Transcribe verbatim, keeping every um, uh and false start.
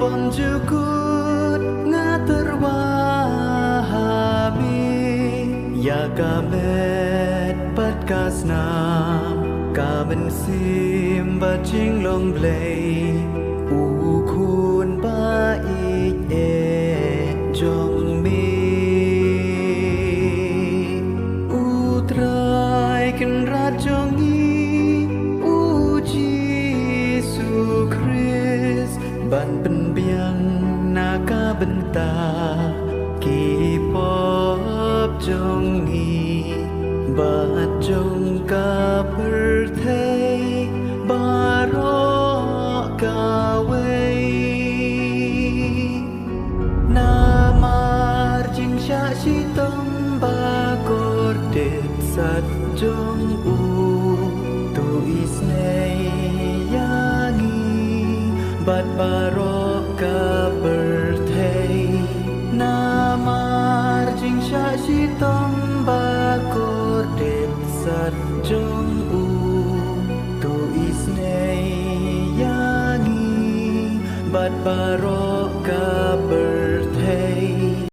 Jukut nga tyrwa ha me ïa ka met bad ka snam, ka mynsiem bad jinglong Blei, u khun ba ïeit jong me. U Trai Kynrad jong ngi, u Jisu Khrist, ban pynbiang na ka bynta ki pop jong ngi bad jong ka pyrthei baroh kawei. Namar jingshah shitom ba kordit sat jong u, to isynei ïa ngi bad baroh ka pyrthei. Namar jingshah shitom ba kordit sat jong u, to isynei ïa ngi bad baroh ka